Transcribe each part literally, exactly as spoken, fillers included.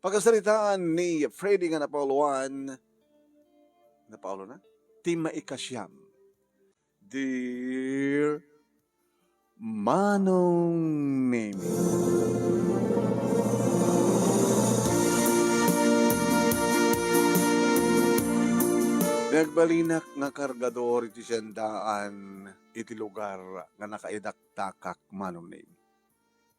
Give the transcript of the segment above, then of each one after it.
Pakasaritaan ni Freddy nga napauluan, napauluan na? Ti maikasiam. Dear Manong Nemi. Nagbalinak nga kargador iti siandaan iti lugar nga nakaidaktakak, Manong Nemi.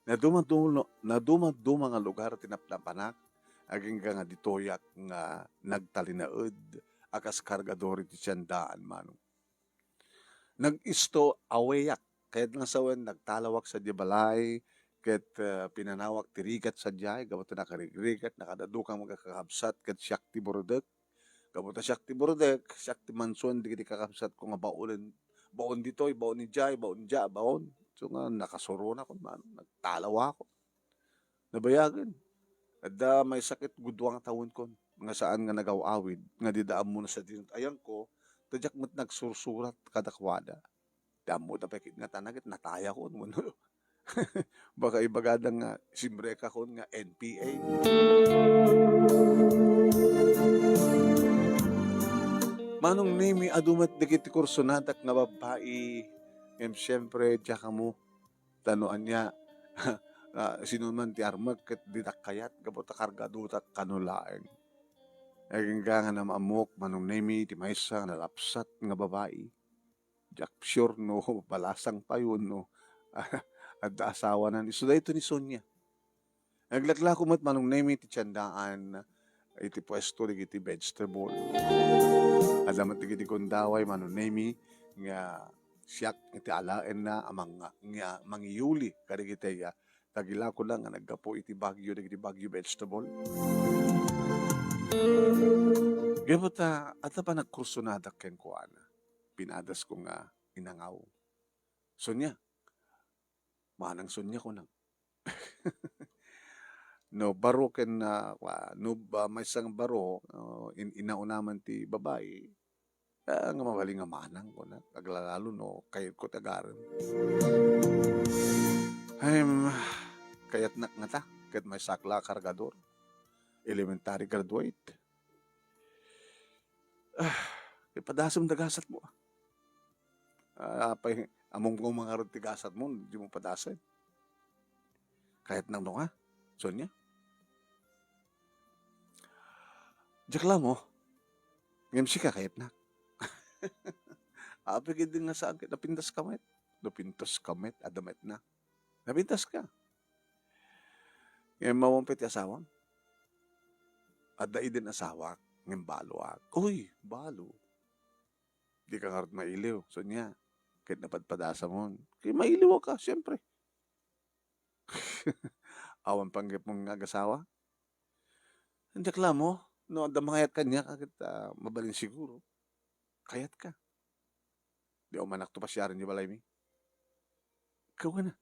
Nadumaduma, nadumaduma nga lugar ti napnapanak, agingga nga ditoyak nga nagtalinaed a kas kargador iti siandaan, Manong. Nag-isto aweyak, kayat nga sawen, nagtalawak sadiay balay, ket, eh, pinanawak ti rigat sadiay, gapu ta nakarigrigat, nakadadukang nga kakabsat, ket siak ti burdek. Gapu ta siak ti burdek, siak ti mansuan dagiti kakabsatko nga baonen, baon ditoy, baon idiay, baon idiay, baon. So nga, nakasurona kon man, nagtalawak. Nabayagen. Adda maysa ket gudua nga tawen kon, nga saan nga nagaw-awid, nga dida ammo no sadino ti ayangko, ta diak met nagsursurat kadakuada. Ti ammoda pay ket nga tana ket natayakon, wenno baka ibagada nga simrekakon nga N P A. Manong Nemi, adu met dagiti kursonadak nga babbai, ngem siempre, diak ammo. Ta no ania, ah, sino man ti armek ket didak kayat gapu ta kargadotak kano laeng. Agingga nga naam-ammok, Manong Nemi, ti maysa nga nalapsat nga babai. Diak sure no balasang pay wenno adda asawana. Isu daytoy ni Sonia. Naglaklako met, Manong Nemi, ti tiendaan iti puesto dagiti vegetable. Adda met dagiti gundaway, Manong Nemi, nga siak iti alaenna a mang-, nga mangiyuli kadagiti, ah, tagilakona nga naggapu iti Baguio, dagiti Baguio vegetable. Gapu ta, adda panagkursonadak kenkuana. Pinadasko nga inangaw. Sonia, manang Sonia, kunam. No baro ken, ah, kua-, no ba-, maysa nga baro, ah, in-, inauna man ti babai, ah, nga mabalin nga manang, kuna, aglalalo no kayatko ti agarem. Hem, kayatnak ngata, ket maysak la a kargador, elementary graduate. Ah, ipadasem da gasatmo, ah. Ah, apay, ammom nga ngarud ti gasatmo, dimo padasem. Kayatnak no nga, Sonia? Diak la ammo. Ngem sika, kayatnak. Apay ket di nga saan ket napintaska met. Napintaska met, adda met na. Napintaska. Ngem awan pay ti asawam? Adda idin asawak, ngem baloak. Uy, balo. Dika ngarud mailiw, Sonia. Ket napadpadasamon. Ket mailiwka, siempre. Awan panggepmon nga agasawa? Diak la ammo, no adda mangayat kaniak, ket, ah, mabalin siguro. Kayatka. Di umanakto pasiaren ti balaymi. Kawana,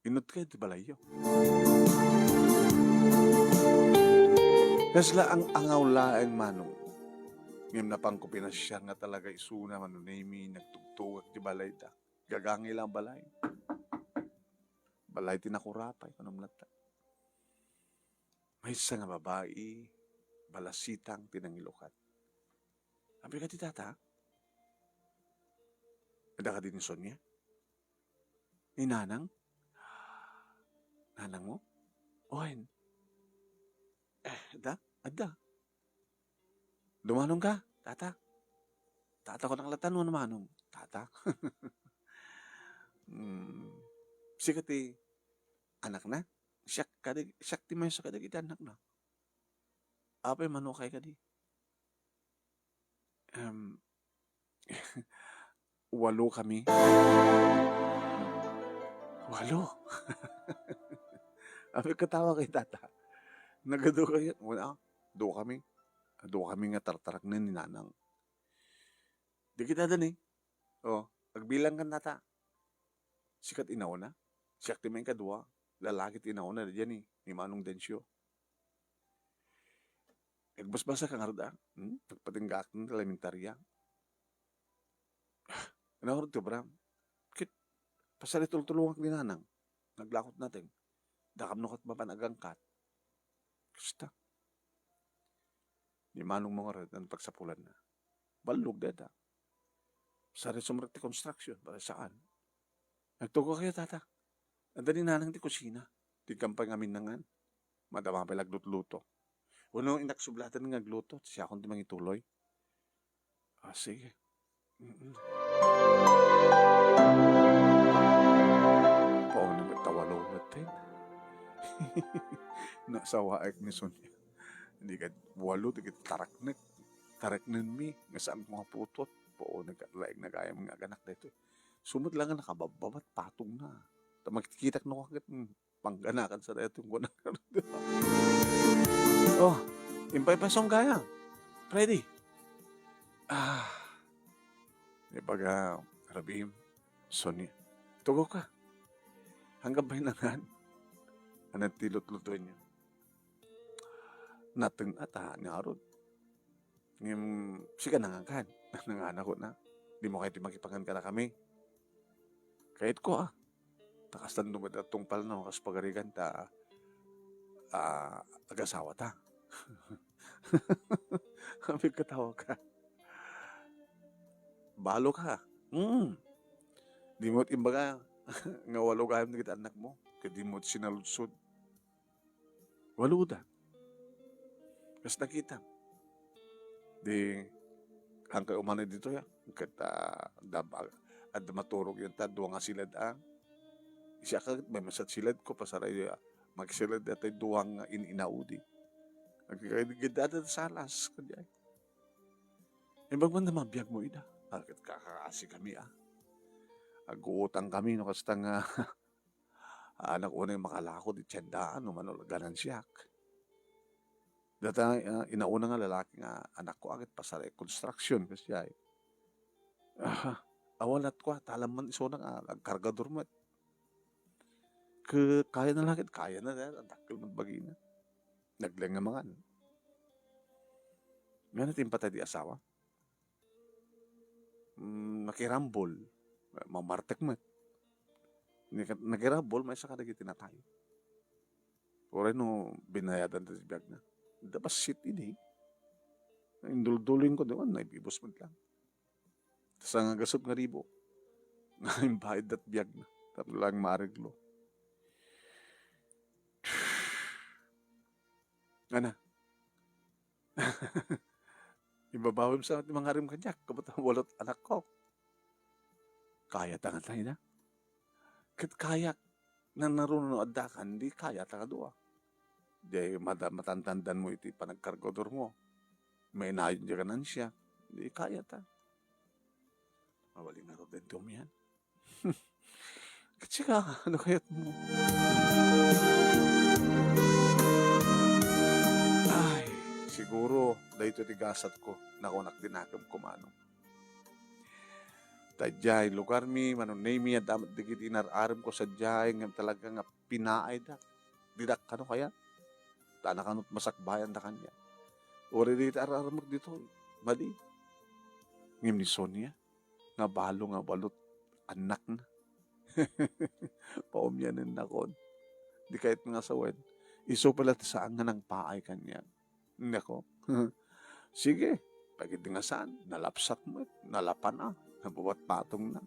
innotka iti balayyo. Kasla ang angaw laeng, Manong. Ngem napanko pinasiar nga talaga isuna, Manong Nemi, nagtugtugak ti balayda. Gagangay la a balay. Balay ti nakurapay, kunam latta. Maysa nga babai, balasitang ti nangilukat. Apay kadi, tata? Adda kadi ni Sonia? Ni nanang? Nanangmo? Wen. Eh, adda? Adda. Dumanongka, tata. Tata, kunak latta no dumanong. Tata. Hmm. Sika ti anakna? Siak kadi, siak ti maysa kadagiti annakna. Apay mano kay kadi? Em, walo kami. Walo? Apay katawa kay tata? Nagadu kayo? Wala. Do kami. Do kami nga tartaraknen ni nanang. Di kita dani. Oh, agbilang kan nata. Sikat inauna. Siak ti main kadua. Lalaki ti inauna diyan ni, ni Manong Dencio. Nagbasbasa ka ngarud, ah. Hmm? Nagpatinggaak ng elementarya. Ano ngarud ti obram? Kit, pasalitultulongak ni nanang. Naglakot natin. Dakam no kat mapan agangkat. Kasta. Ni manongmo ngarud, ano pagsapulanna? Ballog dayta. Saan sumrek ti construction, para saan? Nagtugaw kayo, tata. Adda ni nanang ti kusina. Ti kampay ngamin nangan. Madama pay laglutluto. Uno, innak sublatan nga agluto. Siakon ti mangituloy. Ah, sige. Mm-mm. Paano nga tawalo met, eh? Nasawaek ni Sonia. Hindi ka walo, di ka taraknek. Taraknen mi. Nga saan ko nga putot? Paano nga laeng nagayam nga aganak dito? Sumut lang nga nakababbabat, patong na. Ta magkitak no kaket, hmm, pangganakan sa dayto yung kunang. Oh, impay pa song gaya. Freddy. Ah, ibaga, Rabim, Sonia. Tugaw ka. Hanggang ba nangan? Anong tilot-luto niyo? Nateng ata, ngarud. Ngem, sika nangankan. Nanganak ko na. Di mo kayo ti makipangan ka na kami. Kayat ko, ah. Takastan dumat at tungpal na, kas pagarigan ta, ah, agasawa ta. Sabi ko, tawa ka. Balo ka. Mm. Di mo imbaga, nga walo gayam na kita anak mo. Kaya di mo sinaludsod. Walo da. Kas nakita. Di, ang kay umani dito ya. Ket, ah, dab-, adda maturog yun ta, duwa nga silad, ah. Siya ka, may masat silad ko, pasaray, ah, magsilad datoy duwa nga in-inaudi. Nagkikagidada salas, kanya. Imbag man na mabiag mo, ida. Bakit kakakasi kami, ah? Aguutang kami, no, kasta nga, anak unay makalako, di tiyandaan, no, mano, ganansiak. Data, ah, inauna nga lalaki nga anak ko, agit pasara construction, kasi ay. Ah, awan at kwa, talam man isuna nga, agkargador met. Ke-, kaya na langit, kaya na, dahil ang dakkel met bagina. Naglenga mangan. Ngana ti impatay di asawa? Mm, nakirambol. Mamartek met. Nika-, nakirambol, maysa kadagiti natayo. Uray no binayadan ti biagna. Da bassit idi. Induldulin ko, di ba? Naibibos met lang. Sanga gasut nga ribo. Nga imbayad dat biagna. Tapno lang maareglo. Ana. Ibabawim sa ti mangarim kaniak, kabat walot anak ko. Kaya ta nga tayo na. Ket kaya, nanaruna no addakan, di kaya ta nga dua. Di mada-, matantandan mo iti panagkargador mo. Mainayon di ka nan siya. Di kaya ta. Mabaling nga ro din tumiyan. Katsika, ano kayat mo? Ay, siguro, dayto ti gasat ko, nakunak din akem kumano. Tadjay, lugar mi, manunay mi, adda met dagiti inar-arem ko sadiay, ngem talaga nga pinaayda. Didak kano kaya? Ta nakanot masakbayan da kanya. Uri dita ar-armek ditoy. Madi. Ngem ni Sonia, nga balo nga balot, annakna. Paumyanen nakon. Di kayat nga sawen. Isu pala ti saan nga nangpaay kaniak. Nako. Sige, pagid nga saan, nalapsak met, nalapan a, nabuwat patong na.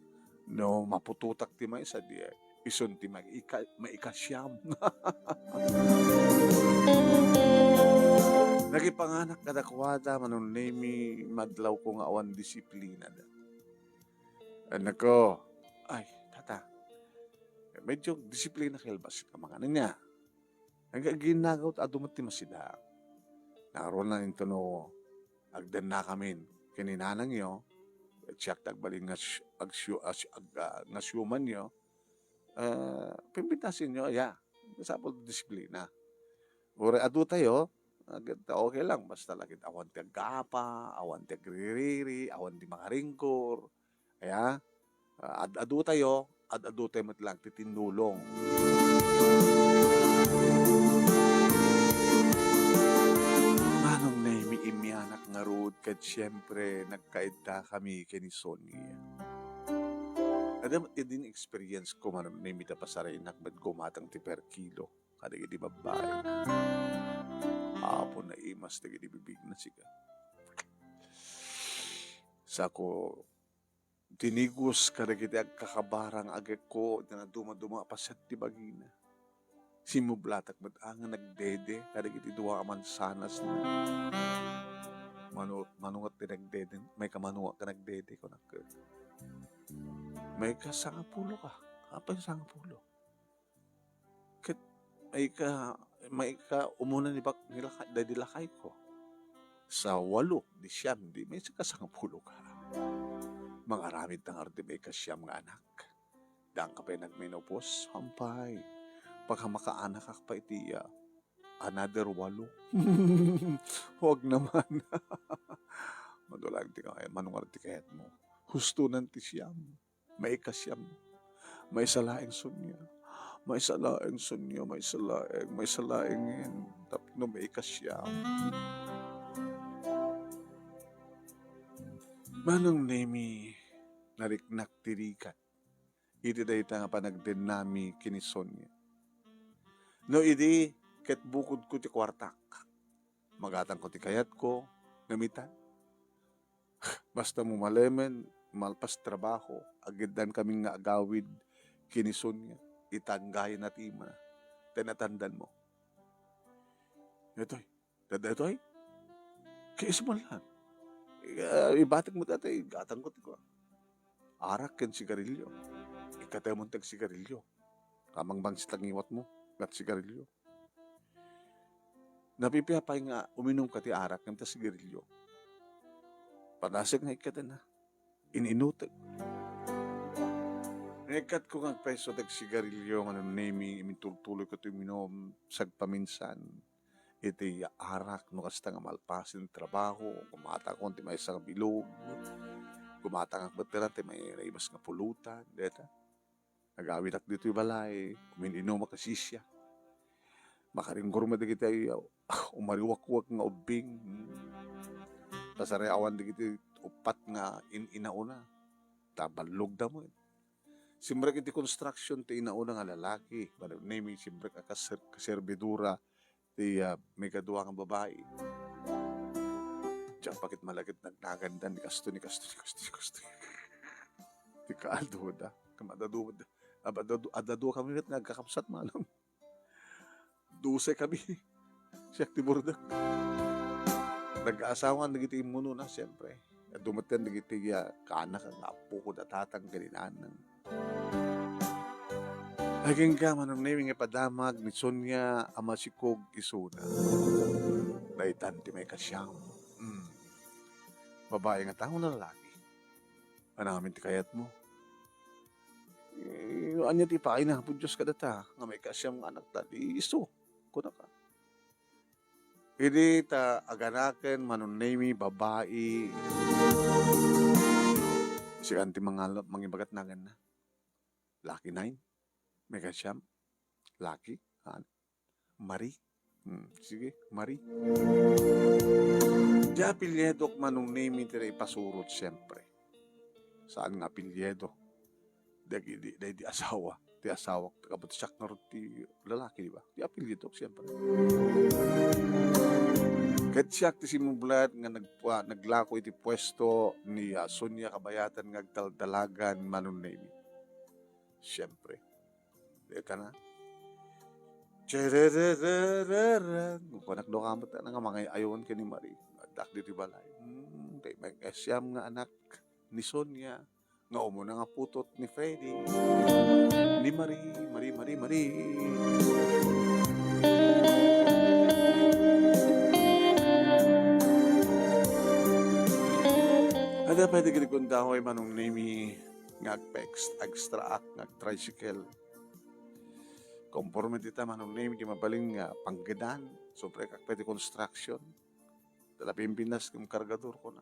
No, mapututak ti maysa, di, isun ti maika-, maikasiam. Nakipanganak kadakuada, manunay mi madlaw ko nga awan disiplina da. Nako, ay, tata, medyo disiplina kay albas ka mga niya. Ag-, aginnagaw ta adu met ti masida. Narunan intono agdennakamin ken ni nanangyo, siak ti agbalin nga si-, agsiu-, as-, ag-, ah, nga siumanyo, ah, pimpintasenyo, ya. Masapul ti disiplina. Uray adu tayo, agad ta okay lang, basta lagid awan ti aggaapa, awan ti agririri, awan ti makaringkor, Aya, ah, ad-adu tayo, ad-adu tayo met lang ti tinnulong. Manong Nemi, imyanak ngarud ket siempre nagkaidda kami ken ni Sonia. Adda met idin experience ko, Manong Nemi, ta pasaraynak met gumatang ti per kilo kadagiti babbai. Apo, naimas dagiti bibigna, sika. Sako, tinigos kadagiti agkakabara nga agekko, iti nadumaduma a pasiat ti bagina. Simmublatak met a nga nagdede kadagiti dua a mansanasna. Mano, mano nga ti nagdede, may kamano nga nagdede, kunak. May kasangapulo ka. Apay sangapulo? Ket may ka, may ka umuna ni bak-, ni laka-, daydi lakayko. Sa walo, di siam, di may kasangapulo ka. Mangaramid ta ngarud ti may kasiam nga anak. Daan ka pay nagmenopause, hampay. Pagkamakaanakak pay iti, ah, another walo. Huwag naman. Madulaag ti kay-, mano ngarud ti kayatmo. Hustonan ti siam. Maikasiam. Maysa laeng Sonia. Maysa laeng Sonia, maysa laeng, maysa laeng ngem. Tapno maikasiam. Manong Nemi, nariknak ti rigat iti dayta nga panagdennami ken ni Sonia. No idi, ket bukodko ti kuartak. Magatangko ti kayatko, ngem itan. Basta mo malemen, malpas trabaho, agiddan kami nga agawid ken ni Sonia, itan gayen a ti imana. Tay natandanmo. Daytoy. Daytoy? Kayatmo laeng. Ah, ibatikmo daytoy, gatangko ti kua. Arak ken sigarilyo. Ikkatemon ti agsigarilyo. Kamangbangsit ti ngiwatmo, ket sigarilyo. Napipia pay nga uminumka ti arak ngem ta sigarilyo. Padasek nga ikkatenna. In-inutek. Naikkatko nga agpayso ti agsigarilyo, Manong Nemi, imintultuloyko ti uminum sagpaminsan. Iti arak no kasta nga malpasen ti trabaho, gumatangko ti maysa nga bilog, gumatangak met ti may naimas nga pulutan, deta. Agawidak ditoy balay, umin-inumak a sisia. Makaringgor met dagiti, ah, umariwakwak nga ubbing. Pasariawan dagiti uppat nga in-inauna. Ta ballogda met. Simrek iti construction ti inauna nga lalaki. Manong Nemi, simrek a kaser-, kaserbidora ti, ah, maikadua nga babai. Diak pa ket malagip nagnagandan ni kasto, ni kasto, ni kasto, ni kasto. Ti kaaduda. Kam adda dua, adda dua, adda dua kami met nga agkakabsat, manong. Dose kami. Siak ti burdek. Nag-aasawan dagiti immunona, siyempre. Adu met dagiti, ah, kaanak nga appo ko, da tatang ken inanang. Agingga, Manong Nemi, nga ipadamag ni Sonia a masikog isuna. Daytan ti maikasiam. Mm. Babae nga tao, lalaki. Anamin ti kayatmo. Eh, ania ti ipaay na Apo Dios kadata nga maikasiam nga anakta, di isu, kunaka. Idi ta aganaken, Manong Nemi, babai. Sikan ti mangalo-, mangibagat naganna. Lucky nine. Maikasiam. Lucky. Ah, Marie. Hmm, sige, Marie. Ti apelyedok, Manong Nemi, ti naipasurot, siyempre. Saan nga apelyedo? Dagidi, dagidi asawa. Ti asawa, kabut siak ngarud ti lalaki, di ba? Ti apelyedok, siyempre. Ket siak ti simmublat nga nagpua-, naglako iti puesto ni, ah, Sonia Kabayatan nga agdaldalagan, Manong Nemi. Siyempre. Deta na. Cherererereren. Kunak do kamet nga mangay-ayon ken ni Marie. Addak ditoy balay. Hmm, tay may kasiam nga anak ni Sonia nga umuna nga putot ni Freddy. Ni Marie, Marie, Marie, Marie. Ada pay dagiti gundaway, Manong Nemi, nga agpa-ex-, extra ak nga tricycle. Konforme dita, Manong Nemi, ti mabalin nga panggedan, sumrekak pay ti construction. Dala Pimpinas ken kargador, kuna.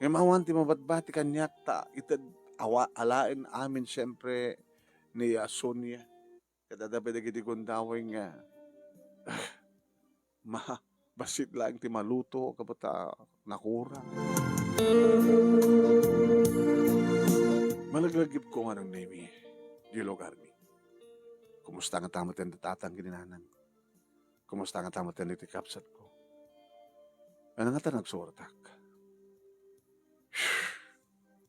Ngem awan ti mabatbati kaniak ta ited awa-, alaen amin, siyempre, ni, ah, Sonia. Ket adda pay dagiti gundaway nga, ma-, bassit laeng ti maluto, kabat ta nakurang. Malaglagipen, Manong Nemi, di lugarmi. Kumusta nga ta met ti tatang ken ni nanang? Kumusta ngata met dagiti kabsatko? Ania ngata nagsurotak?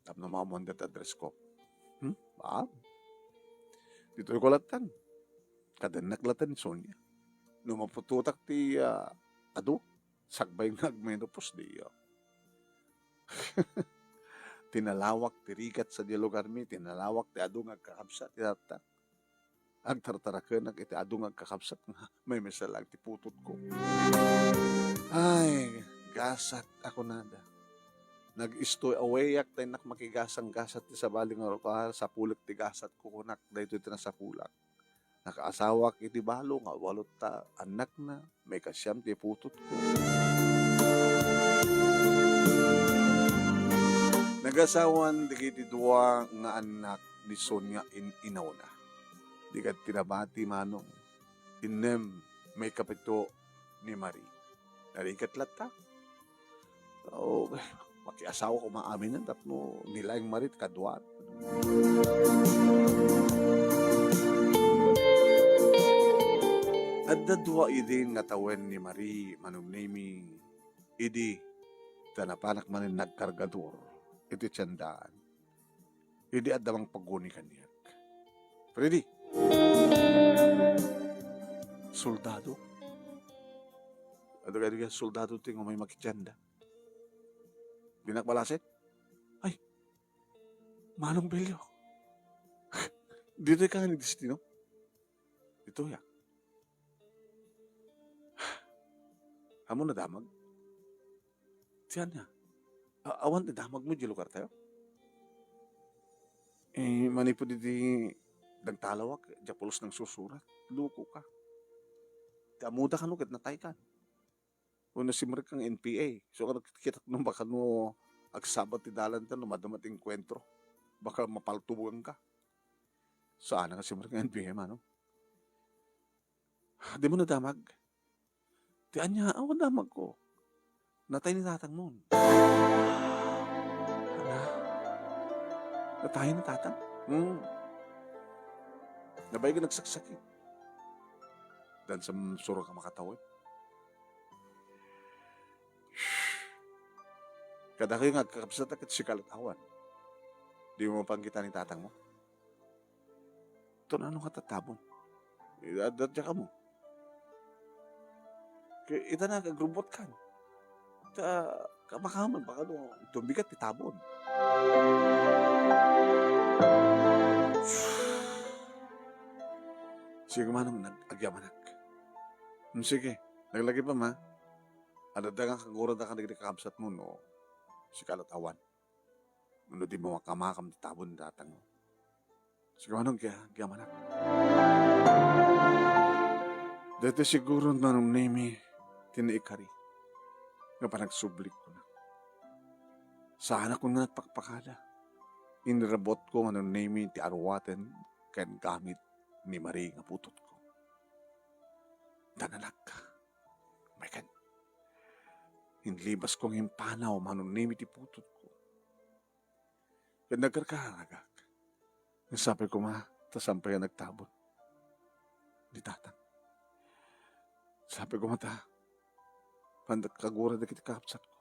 Tapno maammoan dayta addressko. Hmm? Baam. Ditoy ko lattan. Kadennak lattan ni Sonia. No maputotak ti, ah, adu, sakbay nga agmenopause diyo. Tinalawak ti rigat sadiay lugarmi, tinalawak ti adu nga agkakabsat itatta. Agtartarakenak iti adu nga agkakabsat nga maymaysa laeng ti putotko. Ay, gasat a kunada. Nag-stowaway-ak ta innak makigasang gasat ti sabali nga lugar, sapulek ti gasat kukunak, daytoy ti nasapulak. Nakaasawak iti balo nga walo ta annakna, maikasiam ti putotko. Nagasawan dagiti dua nga annak ni Sonia in-inawna. Di kad pinabati, Manong. Innem, maikapito ni Marie. Narigat latta. Oh, makiasawa koma aminen tapno ni laeng Marie ti kaduan. Adda dua idin nga tawen ni Marie, Manong Nemi, idi ta napanak manen nagkargador iti tiendaan. Idi adda mangpaguni kaniak. Freddy! Soldado? Adda kadi nga soldado ti umay makitienda? Dinak balasit? Ay, Manong Belio. Ditoy ka nga ni Destino? Ditoy, ah. Ammom nadamag? Ti ania? A-, awan ti damagmo idiay lugartayo? Eh, manipud idi nagtalawak, diay pulos nangsusurat. Loko ka. Ti ammoda kano ket nataykan. Wenno simrek kang N P A. So, kano kitak no baka no agsabat ti dalanta no madama ti engkuentro. Baka mapaltubogan ka. Saan nga simrek kang N P A, Manong? Dimo nadamag? Ti ania, awan damagko. Natay ni tatangmon. Ania? Natay ni tatang? Hmm. Nabayagen nagsaksakit. Dansa suro ka makatawen. Kadakayo nga agkakabsat ket sika lat awan. Dimo mapanggita ni tatangmo? Ito na ano nga tatabon? Adda diay kamo. Kay ita na agrubot kan. Ta, kamakaman, baka no, tumigat ti tabon. Sige, Manong, nag-, agyamanak. Hmm, sige, naglagipem, ha? Adda nga kagurada kadagiti kakabsatmo no sika lat awan. Wenno dimo makamakam ti tabon ni tatangmo. Sige, Manong, kaya, kaya manak. Daytoy siguro, Manong Nemi, ti naikari nga panagsublik kuna. Saanak nga nagpakpakada. Inirabutko, Manong Nemi, ti aruaten ken gamit ni Marie nga putotko. Danalak. Maikkan. Inlibasko nga impanaw, Manong Nemi, ti putotko. Ket nagkarkararagak. Sapay koma ta saan pay a nagtabon ni tatang. Sapay koma ta, panda kagura dagiti kakabsatko.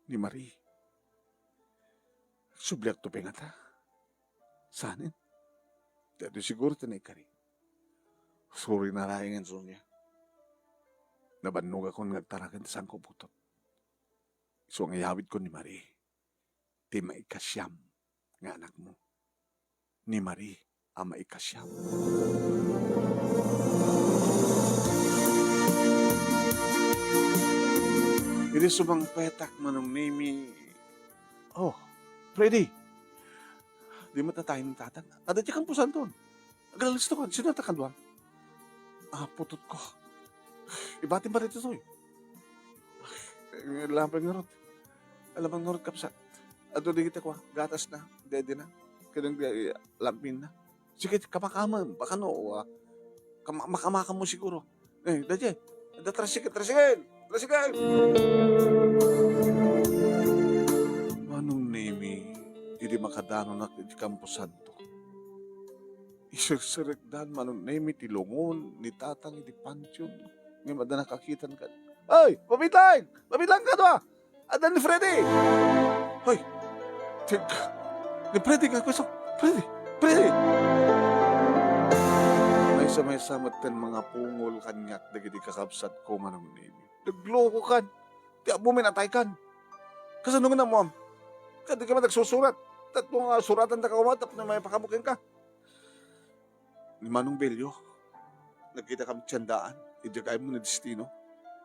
Ni Marie. Subliakto pay ngata. Saanen? Daytoy siguro ti naikari. Sorry na laengen, Sonia. Nabannogakon nga agtaraken ti saanko a putot. Isu nga iyawidko ni Marie, ti maikasiam nga anakmo. Ni Marie a maikasiam. Idi sumangpetak, Manong Nemi, "Oh, Freddy, di matatayen ni tatang. Adda ti kamposanton. Agralisto kan. Sino ta kadua?" "Ah, putotko. Ibatim ba ditoy?" "Laban ngarud. Laban ngarud, kabsat. Adu dagiti kua, gatas na, dede na. Kadang di, lampin na. Sige, kamakam, baka no, ah, kama-, makamakam mo siguro. Eh, dadi, da tricycle, tricycle, tricycle." Manong Nemi, idi makadanonak iti kamposanto, Iserserekdan, Manong Nemi, ti lungon ni Tatang iti pantion. Ngem adda nakakitan kad, "Ay, mabitlang! Mabitlang ka, dua! Adda ni Freddy!" "Ay, tig-, ni Freddy nga kuso! Freddy! Freddy!" Maysa-maysa metten mangapungol kaniak dagiti kakabsatko, Manong Nemi. "Nagluko kan! Ti ammom, inatay kan! Kasano nga ammoam? Kadi ka man nagsusurat? Tatlo nga suratan ta ka uma tapno may pakabukin ka." Ni Manong Belio, nagkita kami tiendaan, idiay kaymo ni Destino.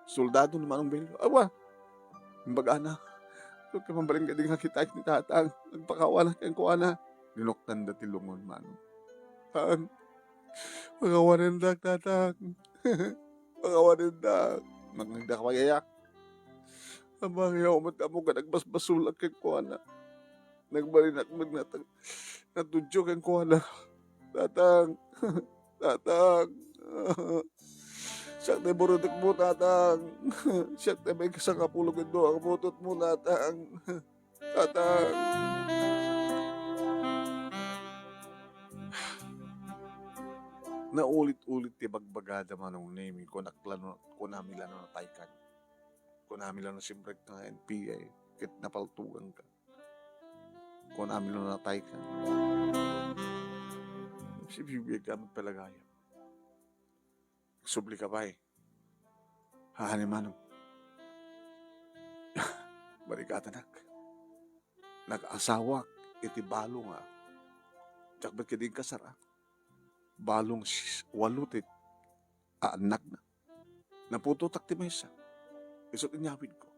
Soldado ni Manong Belio. Awa, imbagana. Ket mabalin kadi nga kitak ni Tatang, nagpakawanak kenkuana. Linuktan da ti lungon, Manong. Tang, pakawanendak, Tatang. Pakawanendak. Nagdakwayayak. Amang, yaw met ammo nga nagbasbasolak kenkuana. Nagbalinak met nga tag-, natudio kenkuana. Tatang, Tatang. Siak ti burutekmo, Tatang. Siak ti maikasangapulo ken dua nga butotmo, Tatang. Tatang. Naulit-ulit ti bagbagada, Manong Nemi, kunak la no, kunami la no nataykan. Kunami la no simrek ka nga N P I, ket napaltugan ka. Kunami no natay ka. Sibibigay ka met palagayam. Subli ka pay. Haan, Manong. Barikatanak. Nag-asawak iti balo nga. Diak met kadi inkasar, a. Balo nga sis-, walo ti a annakna. Naputotak ti maysa. Isut' inyawidko.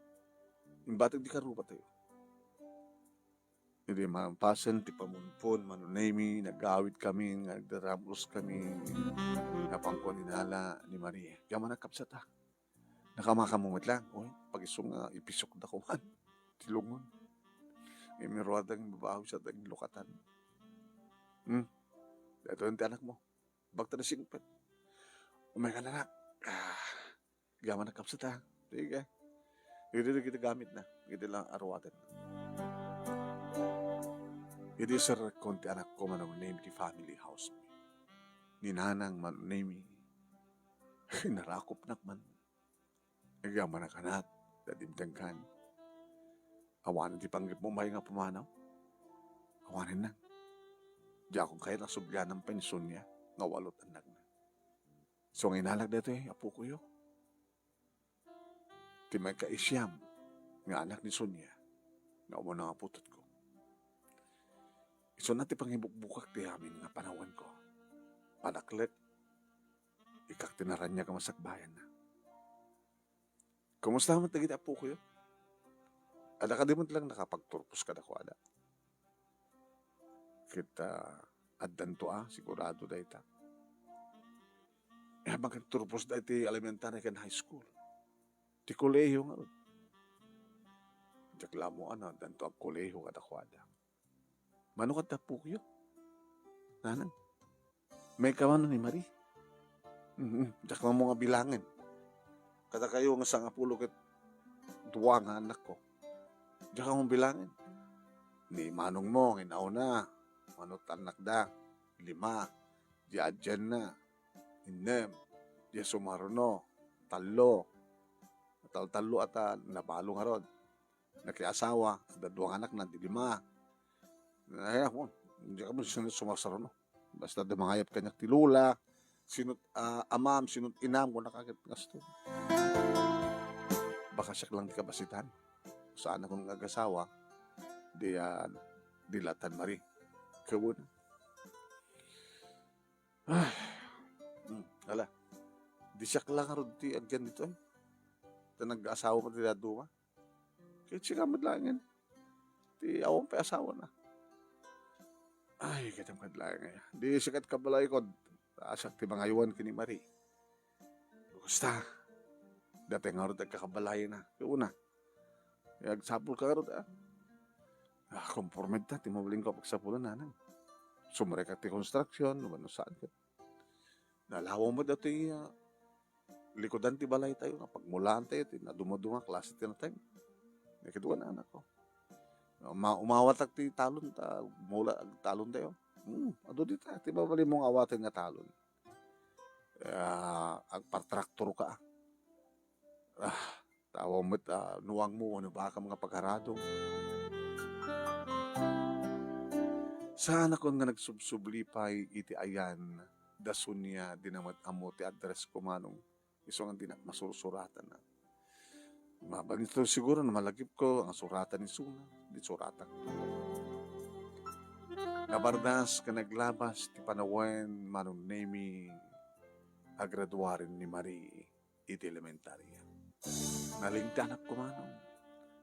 Imbatek di karupatayo. Idi mapasen ti pamunpon, Manong Nemi, nagawid kami, nga nagdaramos kami, napanko ni Nala ni Maria. Yaman a kabsat, a. Nakamakam met lang, oy, pag-isu nga ipisok da kuman. Ti lungon. Imiruadang babawi sa daging lukatan. Hmm. Dito yung ti anakmo. Bagta na singpet. Umay ka na, nak. Ah, gaman na kapsat, ha? Sige. Iti, iti gamitna. Iti lang aruaten. Iti serrekon ti anakko, Manong Nemi, ti family house mi. Ni nanang, Manong Nemi. Narakopnak man. Agyaman a kanak, ta dimtengkan. Awanen ti panggepmo, may nga pumanaw. Awanen na. Diakon kayat a sublianan pay ni Sonia nga walo't annakna. So, nga inalak daytoy, apokoyo. Ti maikaisyam nga anak ni Sonia, nga umuna nga putotko. Isuna ti pangibukbukak ti amin nga panawanko. Panaklek, ikak ti naraniag a masakbayanna. Kumusta met dagiti apokoyo? Adda kadi met lang nakapagturpos kadakuada? Ket, ah, addanto a, sigurado dayta. Eh, makagturpos da iti elementary ken high school. Ti kolehiyo ngarud. Diak la ammoan a addanto agkolehiyo kadakuada. Mano kadi apokoyo? Nanang. May kamano ni Marie? Mm, diak la ammo nga bilangen. Kadakayo nga sangapulo ket dua nga anakko. Diak ammo bilangen. Ni manongmo nga inauna, mano't annakda, lima. Di adianna, innem. Di sumaruno, tallo. Taltallo a ta nabalo ngarud. Nakiasawa, adda dua nga anakna, di lima. Ay, ako, diak ammo sino sumasaruno. Basta adda mangayab kaniak ti lola, sino't, ah, amam, sino't inam, kunana ket kastoy. Baka siak lang ti kabasitan. Saanakon nga agasawa, di, ah, di la tan Marie. Kawen. Ay. Hmm, ala. Di siak lang ngarud ti agyan ditoy. Ta nag-asawa met ti dadduma. Ket sika met laengen. Ti awan pay asawana. Ay, ket kadi laeng aya. Di sika ti kabalaykon. Siak ti mangaywan ken ni Marie. Kasta. Dayta ngarud ti agkakabalayna. Ket una. Agsapulka ngarud, a. Ah, komporme ta, ti mabalinko a pagsapulan, nanang. Sumrekak ti construction, no saan ket. Nalawa met daytoy, ah, likudan ti balaytayo, nga pagmulaantayo, ti nadumaduma, klase ti natay. Ket wen, anakko. Ma-, umawatak ti talon, ta mula, agtalontayo. Hmm, adu dita, ti mabalinmo nga awaten nga talon. Ah, agpartraktorka. Ah, ta awan met, ah, nuangmo wenno bakam nga pagaradom. Saanakon nga nagsubsubli pay iti ayan da Sonia, dina met ammo ti addressko, Manong. Isu nga dinak masursuratan. Mabalin to siguro no malagipko nga suratan ni Sona, di suratan. Napardas ken naglabas ti panawen, Manong Nemy, agraduaren ni Marie iti elementarya. Nalinteg ti anakko, Manong.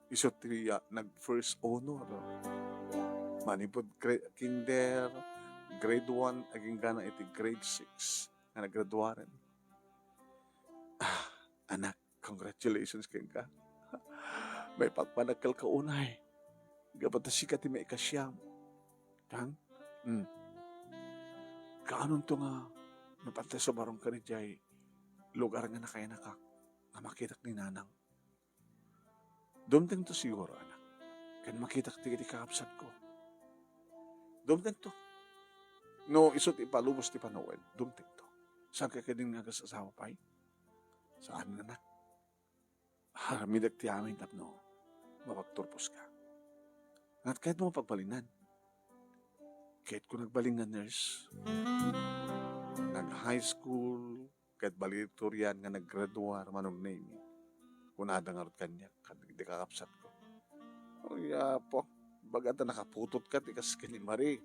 Isu ti, ah, nag-first honor. Manipud gre-, kinder, grade one, agingga na iti grade six nga naggraduaren. Ah, anak, congratulations kenka. Maipagpanagkalka unay. Gapu ta sika ti maikasiam. Kan? Hmm. Kaanonto nga napan ta sumaruka idiay lugar nga nakainakak, nga makitak ni Nanang? Dumtengto siguro, anak. Ken makitak ti, ti kakabsatko. Dumtengto. No isu ti ipalubos ti panawen, dumtengto. Saanka ketdin nga agas-asawa pay? Saan, anak. Aramidek ti amin tapno mapagturposka. Ngat kayatmo nga pagbalinan? Kayatko nagbalin nga nurse. Nag-high school, ket valedictorian nga naggraduar, Manong Nemy. Kunada ngarud kaniak, kadagiti kakabsatko. Oy, Apo, baga ta nakaputotka ti kas ken ni Marie.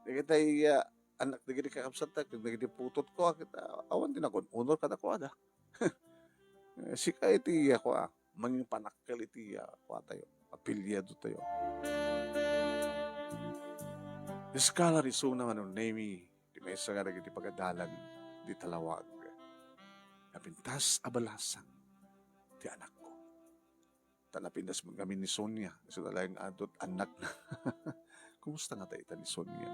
Dagiti, ah, anak dagiti kakabsatta, ken dagiti putotko, ket, ah, awan ti nagun-unor kadakuada. Eh, sika iti, ah, kua, mangin panakkel iti, ah, kuatayo, apelyidotayo. Iskala ni Sona, Manong Nemy, ti maysa nga dagiti pagadalan di talawag. Napintas a balasang ti anakko. Ta napintas met ngamin ni Sonia, isu na laeng adut annakna. Kumusta nga ta ita ni Sonia?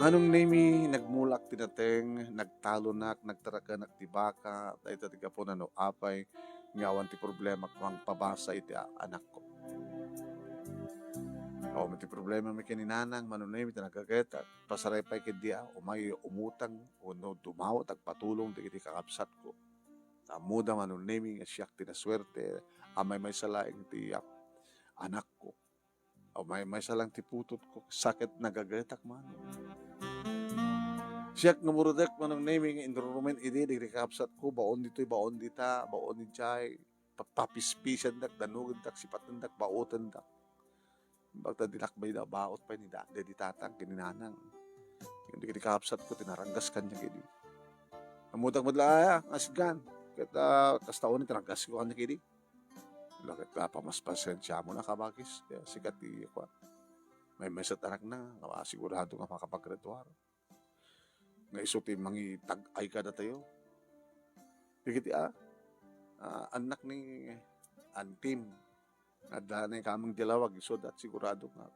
Manong Nemy, nagmulak ti nateng, nagtalonak, nagtarakenak ti baka, ta ita ti gapuna no apay nga awan ti problema, mangpabasa iti a-, anakko. Awan ti problema mi ken ni Nanang, Manong Nemy, ta nagagetak. Pasaray pay ketdi a, umay umutang, wenno dumawat agpatulong dagiti kakabsatko. Ta ammoda, Manong Nemy, nga siak ti nasuerte, a maymaysa laeng ti, ah, anakko. A maymaysa laeng ti putotko, sa ket nagagetak, Manong. Siak nga muredek, Manong Nemy, nga inrurumen idi dagiti kakabsatko, baon ditoy, baon dita, baon idiay, papapispisendak, danugendak, sipatendak, baotendak. Bagta dinak bay da baot pay ni da-, daydi tatang ken ni nanang. Ken dagiti kakabsatko, tinaranggas kaniak idi. Ammodak met la aya nga sitgan. Ket, ah, kasta unay tinaranggasko kaniak idi. Ket, ah, pamaspasensiamon a kabakis. Kaya sika ti, kuan, maymaysa ti anakna nga sigurado nga makapaggraduar. Nga isu ti mangitag-ay kadatayo. Dagiti, ah, ah, annak ni antim. Adda ni kameng di lawag, isu dat sigurado nga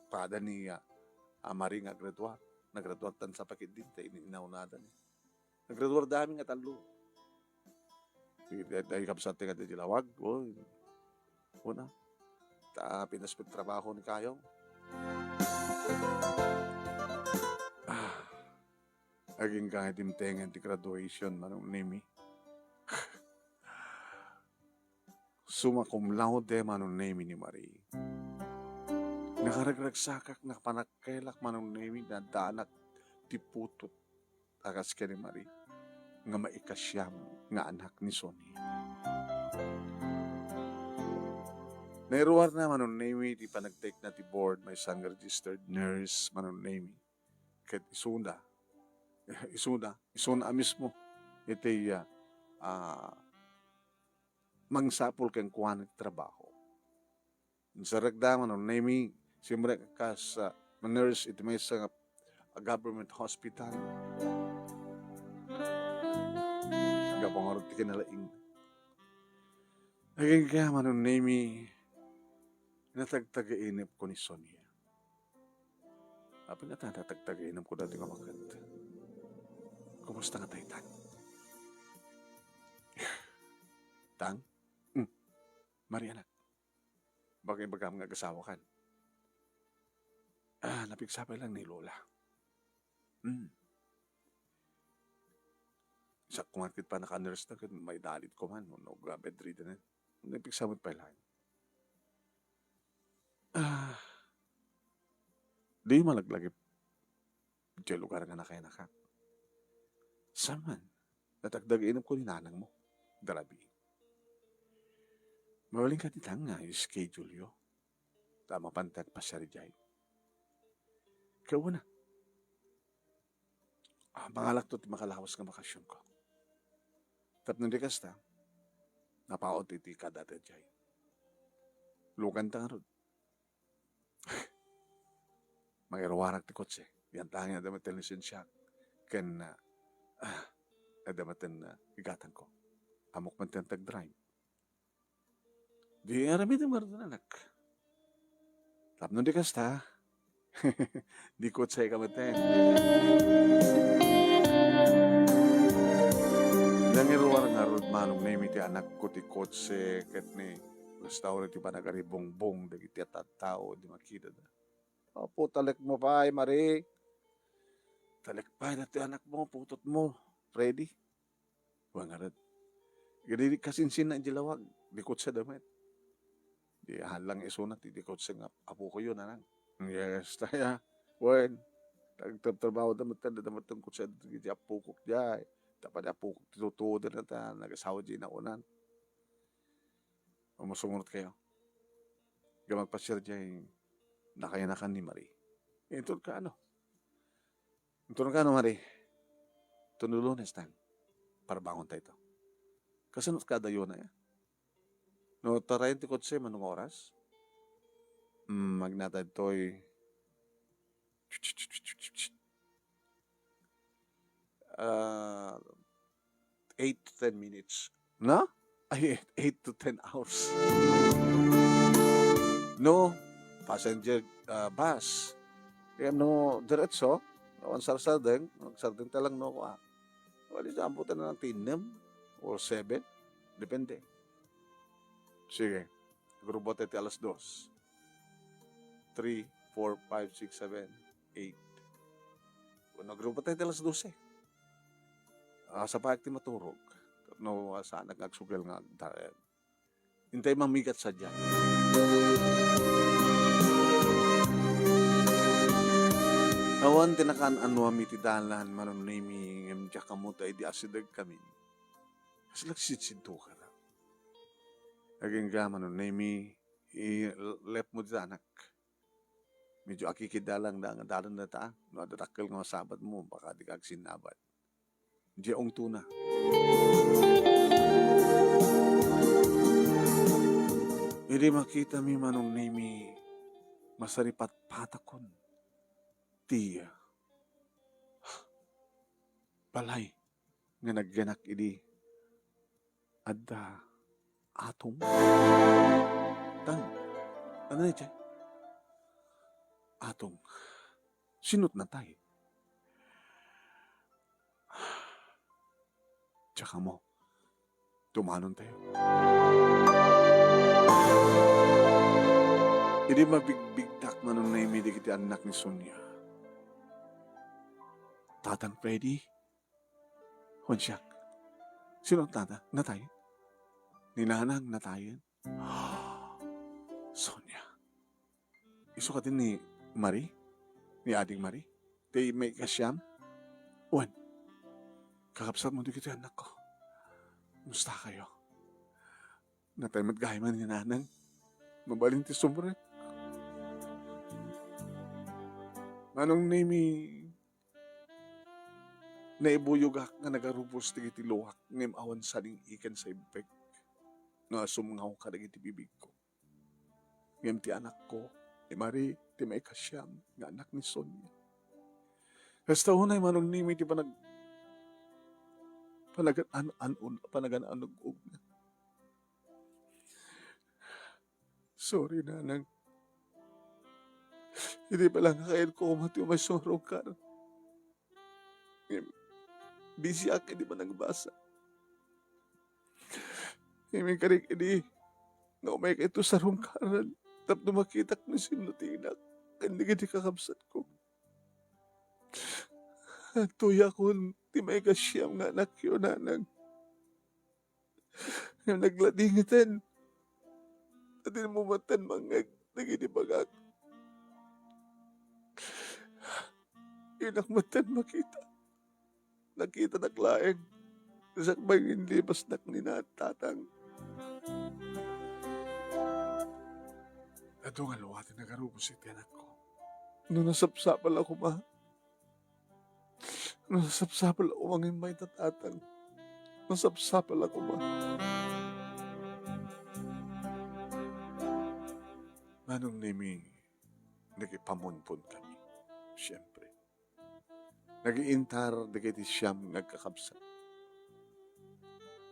pada ni, ah, ah, Marie nga aggraduar. Naggraduar tan sa pakit din, ta ini-, inaunada ni. Naggraduar dami nga tallo. Dagiti, dagiti kabsat ti nga di lawag, oy. Una, ta pinas pagtrabaho ni Kayong. Ah, agingga nga dimtengen ti graduation, Manong Nemy. Summa cum laude, Manong Nemy, ni Marie. Nakaragragsakak, napanakkelak, Manong Nemy, nadaanak ti putot a kas ken ni Marie nga maikasiam nga anak ni Sonia. Nairuarna, Manong Nemy, ti panagtekna ti board, maysa nga registered nurse, Manong Nemy. Ket isuna, isuna, isuna a mismo iti, ah, ah, mangsapul kenkuana ti trabaho. Inserrekda, Manong Nemy, simrek kas, ah, nurse iti maysa nga government hospital. Gapu ngarud ti kinalaing. Agingga, Manong Nemy, natagtagainepko ni Sonia. Apay nga ta natagtagainepko daytoy nga maket? Kumusta nga ta itan? Tang? Hmm. Marie, anak. Baka ibagam nga agasawakan. Ah, napigsa pay lang ni Lola. Hmm. Sa kumarkit pa naka-nurse na ket maidalit ko man, no, no, bedridden. Napigsa met pay lang. Ah, di malaglagip diay lugar nga nakayanakak. Saan man, natagdag inep ko ni nanang mo. Darabi. Mabalin ka ti tanga, schedule yo. Ta mapan ti agpasiar idiay. Kauna. Ah, mangalakto ti makalawas nga bakasionko. Tapno di kasta, napaut iti kadata idiay. Lukanta ngarud. Mangiruarak ti kotse. Yan tangi adda met ti lisensiak. Ken, ah, ah, adda met ti, ah, igatangko. Ammok man ti tagdrive. Di aramidem ngarud, anak. Tapno di kasta, di kotse ka met. Nangiruar ngarud manong Nemi ti anakko ti kotse ket ni restaurant ti panagaribungbong dagiti tattao di makitana. Apo, talekmo pay, Mari. Talek pay dati anakmo, putotmo, Freddy. Wen ngarud. Idi kasinsinna iti lawag, di kotse da met. Di hallang isuna ti, di kotse nga apokoyo, nanang. Yes, taya. Wen, agtrabtrabaho da met, da met ti kotse ti apokok diay. Tapno apokok ti tutuoden ta nagasawa diay naunana. Umusumurot kayo. Nga magpasiar diay nakayanakan ni Mari. Inton ka ano? Inton ka ano, Mari? Tuno Lunes tan. Parbangon tayo to. Kasano ka dayo na ya? No, tarayan ti kotse, mano nga oras? Hmm, magnatay toy. Ah, eight to ten minutes. Na? Ay, eight to ten hours. No, passenger, ah, bus. Kaya no, diretso, awan sarsardeng, magsardeng ta lang no, ah. Wala sa amputan na ng tinem or seven. Depende. Sige. Grupo tayo ti alas dos. Three, four, five, six, seven, eight. Kung nagrupo tayo ti alas dose. Asa pa ti maturog? No, saan nga agsugal nga agdayag? Intay mamigat sa dyan. Awan ti nakaan-anuam iti dalan, Manong Nemi, ngem diak ammo ta idi asideg kami. Kasla agsidsidto ka na. Agingga, Manong Nemi, i-, left mo dita, anak. Medyo akikidda lang da, dalan data. No, adda dakkel nga masabat mo, baka di ka agsinnabat. Diay ungtona. Idi makitami, Manong Nemi, masaripatpatakon ti balay nga nagyanak idi adda Atong. Tan, ano ni, Che? Atong. Sino't natay? Tsaka mo, tumanon tayo. Idi mabigbigtak, Manong Nemi, dagiti annak ni Sonia. Tatang Freddy, wen siak. Sino tata? Natay? Ni nanang natayen? Sonia. Isu kadin ni Marie? Ni Ading Marie? Ti maikasiam? Wen, kakabsat mo dagiti annakko. Kumusta kayo? Natay met gayam ni nanang. Mabalin ti sumrek. Manong Nemi, naibuyogak nga nagarubos dagiti luak ngem awan sading ikan sa ibbek nga sumngaw kadagiti bibigko. Ngem ti anakko, ni Marie, ti maikasiam nga anak ni Sonia. Kasta unay, Manong Nemi, ti panag-, panagan-, an-, an-, panagan-anug-ugna. Sorry, nanang. Idi pa lang kayatko umay umayso nga rungkar. Ngem, busy ak idi managbasa. Ngem, inkarik idi nga umayka ito sa rungkaran tapno makitak no sino ti inak. ken dagiti kakabsatko. Tuyakon ti maikasiam nga anakyo, nanang. Ngem nagladingiten. Adinmo metten mangngeg dagiti bagak. Dinak metten makita. Nakitanak laeng. Sakbay nga inlibasnak ni na-, tatang. Adu nga lua ti nagarubos iti anakko. No nasapsapal a koma, Nasapsapal a koma nga immay ta tatang. Nasapsapal a koma. Manong Nemi, nakipamunpon kami. Siyempre. Nagiintar dagiti siam nga agkakabsat.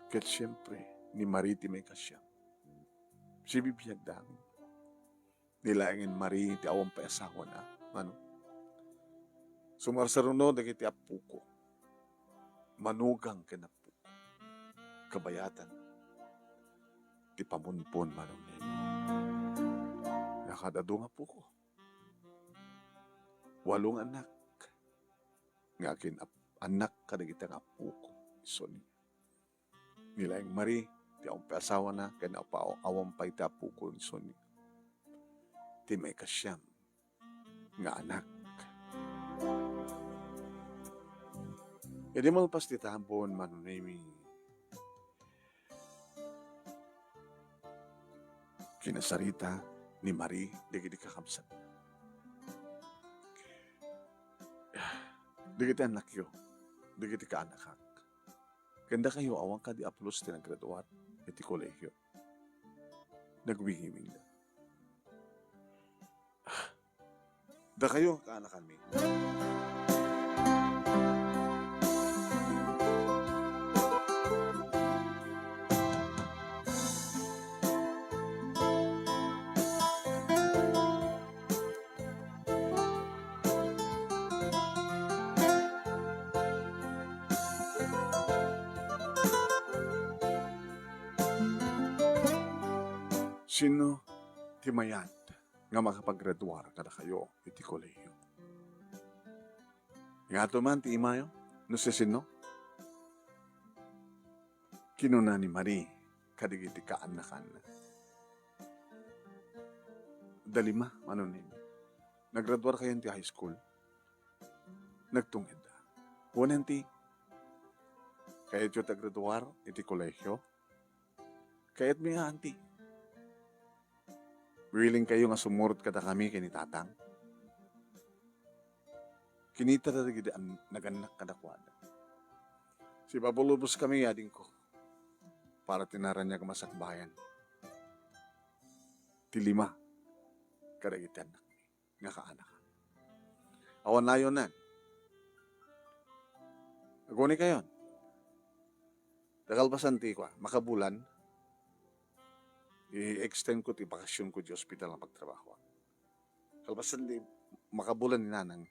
Ket siyempre, ni Marie ti maikasiam. Sibibiagda amin. Ni laengen Marie ti awan pay asawana, mano? Sumarsaruno dagiti appoko. Manugang ken appoko. Kabayatan ti pamunpon, Manong Nemi. Nakadadu nga appoko. Walo nga annak nga akin ap-, annak kadagita nga appoko. Isu ni Ni laeng Marie, ti awan pay asawana, ken apa-, awan pay ti appoko ni Sonia. Ti maikasiam nga anak. Idi malpas ti tabon, Manong Nemi, kinasarita ni Marie dagiti kakabsat. Dagiti annakyo, dagiti kaanakak. Ken dakayo, awan kadi a pulos ti naggraduar iti kolehio. Nagwingiwingda. Dakayo, kaanakanmi. Sino ti mayat nga makapagraduar kadakayo iti kolehio? Ingato man ti imayo, no siasino? Kinuna ni Marie kadagiti kaanakanna. Dalima, Manong Nemi. Nagraduarkayon ti high school. Nagtungedda. Wen Auntie, kayatyo ti agraduar iti kolehio? Kayatmi nga, Auntie. Willing kayo nga sumurot kadakami ken ni Tatang? Kinitada dagiti an-, nagannak kadakuada. Sipabulbos kami, adingko, para ti naraniag a masakbayan ti lima kadagiti annakmi nga kaanakan. Awan nayonan. Aguni kayon. Ta kalpasan ti kua, makabulan, i-extend ko ti bakasionko ti ospital nga pagtrabahoan. Kalpasan ti makabulan ni Nanang,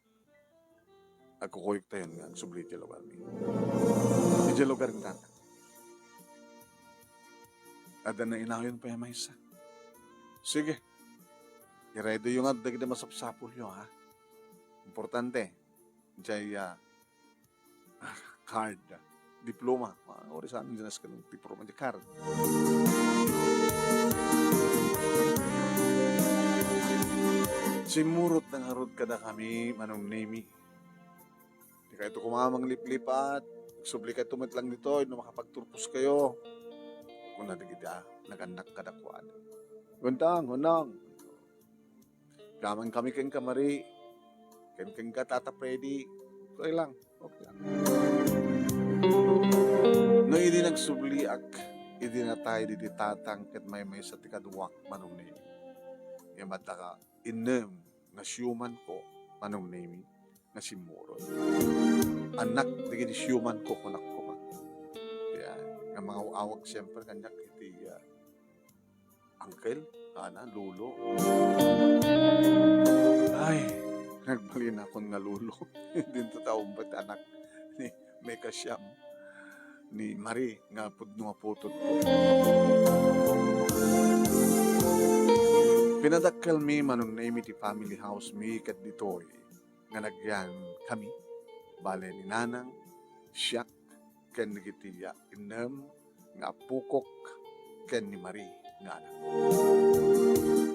agkukuyogtayon nga agsubli iti lugarmi. Iti lugar ni Tatang. Adda nainayon pay a maysa. Sige. I-ready yo nga dagiti masapsapulyo, ha? Importante. Jay, ah, card, diploma, ah, ori saan dinas ken diploma, di card. Simmurot na ngarud kadakami, Manong Nemi. Dikayto koma mangliplipat, agsubli kayto met lang ditoy no makapagturpos kayo. Kuna dagiti, ah, nagannak kadakuada. Guntang, hunong. Gaman kami ken ka Marie, ken, ken ka Tata Freddy. Okay lang, okay lang. No idi nagsubliak, idi natay didi tatang ket maymaysa ti kaduak, Manong Nemi. Ngem adda ka innem nga siumanko, Manong Nemi, nga simmurot. Annak dagiti siumanko, kunak koma. Yan. Nga mangaw-awag siyempre kaniak iti, ah, Uncle, ana, lolo. Ay, nagbalinakon nga lolo. Dinto ta umbat anak ni Meka Siam, ni Marie nga pudno a putotko. Pinadakkelmi, Manong Nemi, ti family house mi ket ditoy nga nagyan kami. Bale ni Nanang, siak, ken dagiti innem nga appokok ken ni Marie nga anak.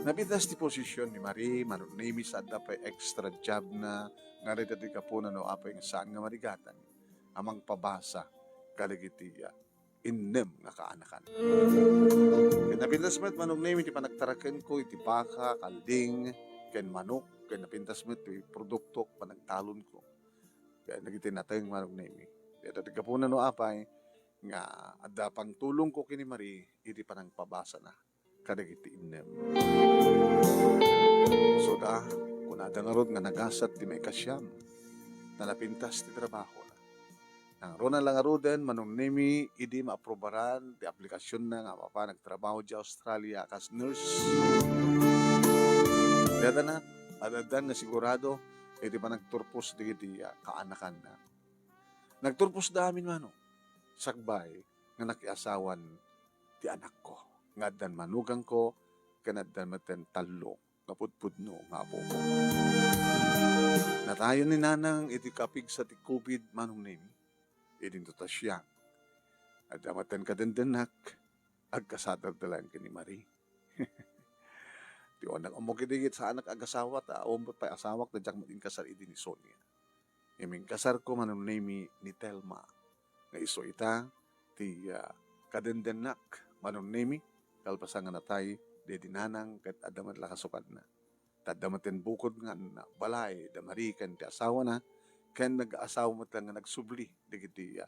Napintas ti posision ni Marie, Manong Nemi, sa adda pay extra job na nga dayta ti gapuna no apay nga saan nga marigatan a mangpabasa kadagiti innem nga kaanakan. Ket napintas met, Manong Nemi, ti panagtarakenko iti baka, kalding, ken manok, ket napintas met ti produktok, panagtalonko. Ket dagiti nateng, Manong Nemi. Dayta ti gapuna no apay nga adda pangtulongko ken ni Marie iti panangpabasana kadagiti innem. Isuda, kunada ngarud nga nagasat ti maikasiam. Ta napintas ti trabahona. Nangruna la ngaruden, Manong Nemi, idi maaprubaran ti aplikasionna nga mapan agtrabaho idiay Australia a kas nurse. Dayta na, ad-addan nga sigurado iti panagturpos dagiti, ah, kaanakanna. Nagturposda amin, Manong, sakbay nga nakiasawan ti anakko, nga addan manugangko, ken addan metten tallo nga pudpudno nga apokok. Natayen ni Nanang iti kapigsa ti covid, Manong Nemi. Idinto ta siak. Adda metten kadendenak, agkasaterda laeng ken ni Marie. Ti awanak ammok idi ket saanak agasawa, ta awan met pay asawak, ta diak met inkasar idi ni Sonia. Ngem inkasarko, Manong Nemi, ni Telma, nga isu ita ti, ah, kadendenak, Manong Nemi, kalpasan nga natay daydi Nanang ket adda met la kasukanna. Ta adda met ti bukod nga balay da Marie ken ti asawana, ken nag-asawa met la nga nagsubli dagiti, ah,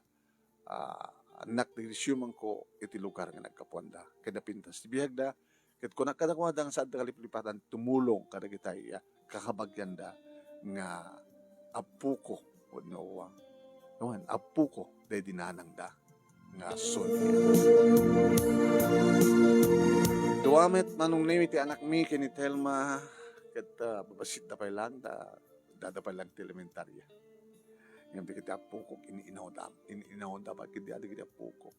ah, annak dagiti siumangko iti lugar nga naggapuanda. Ket napintas ti biagda, ket kunak kadakuada nga saanda nga liplipatan tumulong kadagiti, ah, kakabagianda nga appoko wenno, ah, wen, appoko daydi nanangda nga Sonia. Dua met, Manong Nemi, ti anakmi ken ni Telma, ket, ah, babasitta pay laeng ta adda pay laeng ti elementarya. Ngem dagiti appokok, in-inawda, in-inawda pay ket dagiti appokok.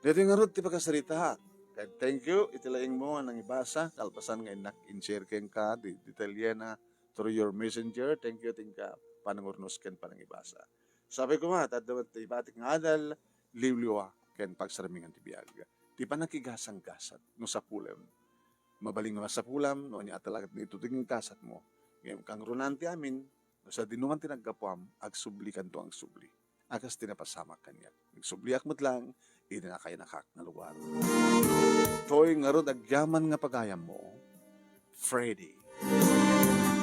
Daytoy ngarud ti pakasaritaak. Ket thank you iti laingmo a nangibasa, kalpasan nga innak in-share kenka ti detalyena through your messenger. Thank you ti inka panangurnos ken panangibasa. Sapay koma, ta adda met ti ibatik nga adal, liwliwa, ken pagsarmingan ti biag. Ti panakigasanggasat, no sapulem. Mabalin nga masapulam, no ania talaga ti ituding ti gasatmo. Ngem kangrunaan ti amin, no sadino man ti naggapuam, agsublikanto nga agsubli. A kas ti napasamak kaniak. Nagsubliak met laeng, idi nakainakak nga lugar. Toy ngarud agyaman nga pagayammo, Freddy.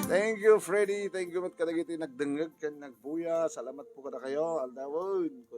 Thank you, Freddy. Thank you met kadagiti nagdengngeg ken nagbuya. Salamat po kadakayo. Aldawon.